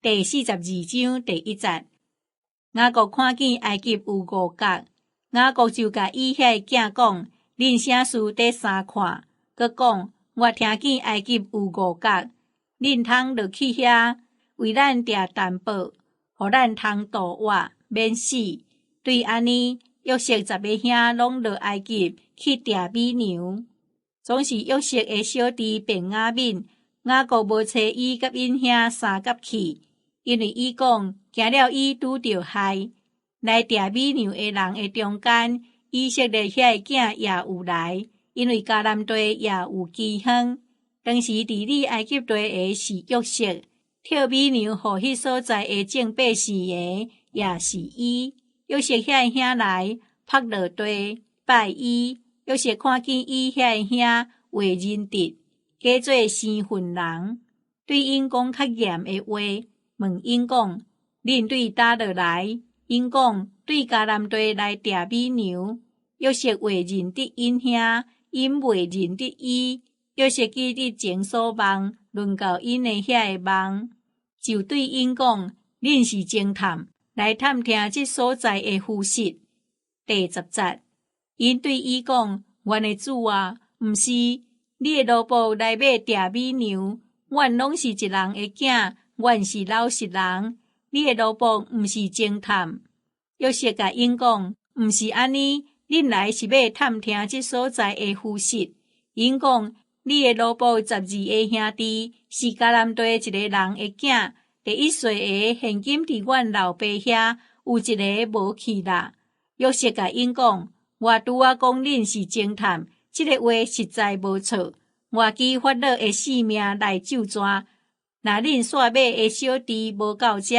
第42章第1節，雅各看見埃及有五角，雅各就共伊遐个囝講：恁啥事佇相看？閣講：我聽見埃及有五角，恁通落去遐為咱訂淡薄，予咱通度活，免死。對按呢，約瑟10個兄攏落埃及去訂米糧。總是約瑟的小弟便雅憫，雅各無揣伊佮𪜶兄相佮去，因為伊講驚了伊拄著害。來訂米糧的人的中間，以色列遐个囝也有來，因為迦南地也有饑荒。當時治理埃及地的是約瑟，挑米糧予彼所在的眾百姓的也是伊。約瑟遐個兄來，伏落地拜伊。約瑟看見伊遐個兄袂認得，假做生份人，對𪜶講較嚴的話，問𪜶講：恁對佗落來？𪜶講：對迦南地來訂米糧。約瑟袂認得𪜶兄，𪜶袂認得伊。約瑟記得前所夢，論到𪜶的遐個夢，就對𪜶講：恁是偵探，來探聽這所在的虛實。第10節，𪜶對伊講：阮的主啊，毋是，你的奴僕來買訂米糧，阮攏是一人的囝，阮是老實人。你的奴僕毋是偵探。約瑟共𪜶講：毋是按呢，恁來是欲探聽這所在的虛實。𪜶講：你的奴僕12個兄弟是迦南地一個人的囝，第一歲的現今佇阮老爸遐，有一个無去啦。約瑟共𪜶講：我拄仔講恁是偵探，這个話實在無錯。我舉法老的性命來咒詛。若恁煞尾的小弟無到遮，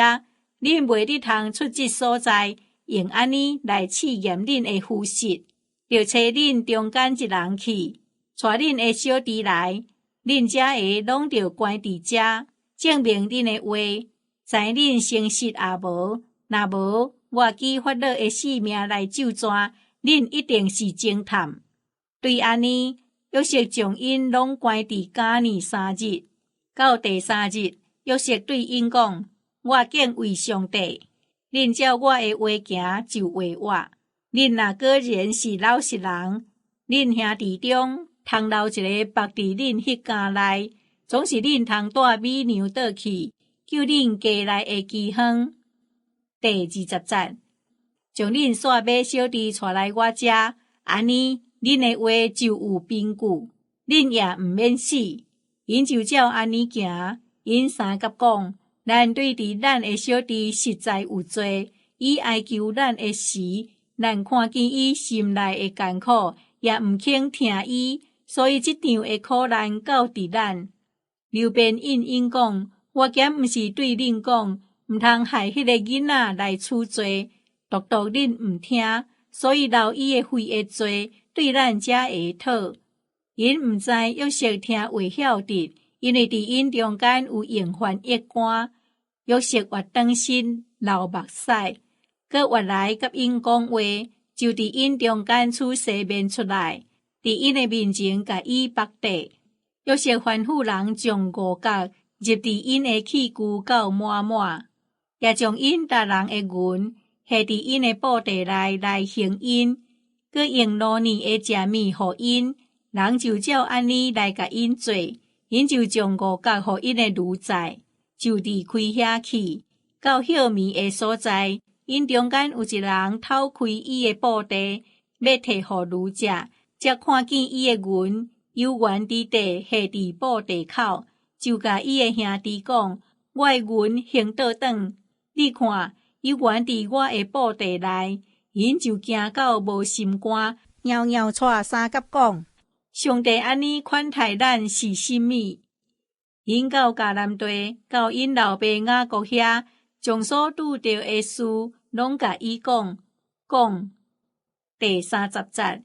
恁袂得通出這所在，用按呢來試驗恁的虛實，著揣恁中間一人去，帶恁的小弟來，恁遮个攏著關佇遮，證明恁的話，知恁誠實抑無？若無，我舉法老的性命來咒詛，恁一定是偵探。對按呢，約瑟將𪜶攏關佇監內3日。到第三日，約瑟對𪜶講：我敬畏上帝，恁照我的話行就會活。恁若果然是老實人，恁兄弟中通留一个縛佇恁彼監內，總是恁通帶米糧倒去，救恁家內的饑荒。第20節，將恁煞尾小弟帶來我遮，按呢，恁的話就有憑據，恁也毋免死。𪜶就照按呢行，𪜶相佮講：咱對佇咱的小弟實在有罪。伊哀求咱的時，咱看見伊心內的艱苦，也毋肯聽伊，所以這場的苦難到佇咱。流便應𪜶講：我敢毋是對恁講，毋通害彼个囡仔來處罪，獨獨恁毋聽，所以流伊的血的罪對咱遮會討。𪜶毋知約瑟聽話曉得，因為佇𪜶中間有用翻譯官。約瑟越轉身流目屎，閣越來佮𪜶講話，就佇𪜶中間取西緬出來，佇𪜶的面前共伊縛地。約瑟吩咐人將五角入佇𪜶的器具到滿滿，也將𪜶逐人的銀下佇𪜶的布袋內來還𪜶，閣用滷膩的食物予𪜶。人就照按呢來共𪜶做，𪜶就將五角予𪜶的驢載，就離開遐去，到歇暝的所在，𪜶中間有一人敨開伊的布袋，欲提予驢食，才看見伊的銀猶原佇地下佇布袋口，就共伊的兄弟講：我的銀還倒轉，你看，猶原佇我的布袋內。𪜶就驚到無心肝，枵枵掣相佮講：上帝按呢款待咱是啥物？𪜶到迦南地，到𪜶老爸雅各遐，將所拄著的事攏共伊講。講第30節，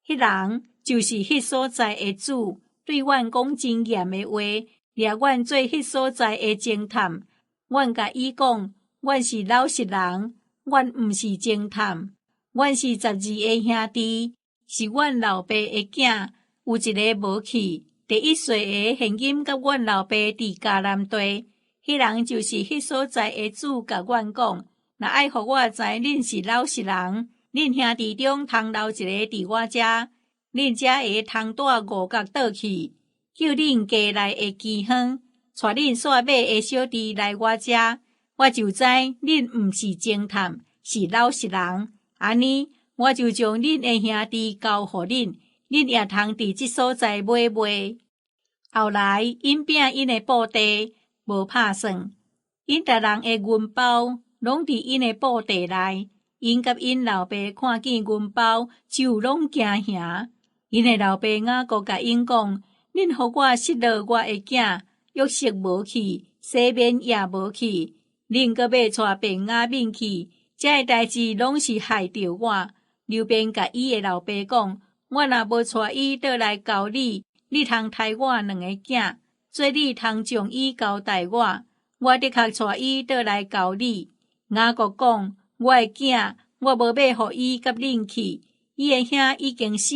彼人就是彼所在的主，對阮講真嚴的話，掠阮做彼所在的偵探。阮共伊講，阮是老實人，阮毋是偵探，阮是12個兄弟。是阮老爸的囝，有一个無去。第一歲的現今佮阮老爸佇迦南地，彼人就是彼所在的主共阮講：若愛予我知恁是老實人，恁兄弟中通留一个佇我遮，恁才會通帶五角倒去，救恁家內的飢荒，帶恁煞尾的小弟來我遮，我就知恁毋是偵探，是老實人。按呢，我就將恁的兄弟交予恁，恁也通佇這所在買賣。後來，𪜶摒𪜶的布袋，無拍算，𪜶逐人的銀包攏佇𪜶的布袋內。𪜶佮𪜶老爸看見銀包，就攏驚嚇。𪜶的老爸雅各共𪜶講：恁予我失落我的囝，約瑟無去，西緬也無去，恁閣欲帶便雅憫去，這个代誌攏是害著我。流便共伊的老爸講：我若無帶伊倒來交你，你通刣我兩个囝，做你通將伊交代我，我的確帶伊倒來交你。雅各講：我的囝，我無欲予伊佮恁去，伊的兄已經死，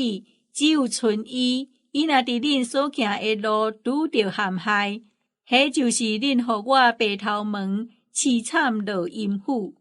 只有賰伊。伊若佇恁所行的路拄著陷害，彼就是恁予我白頭毛，淒慘落陰府。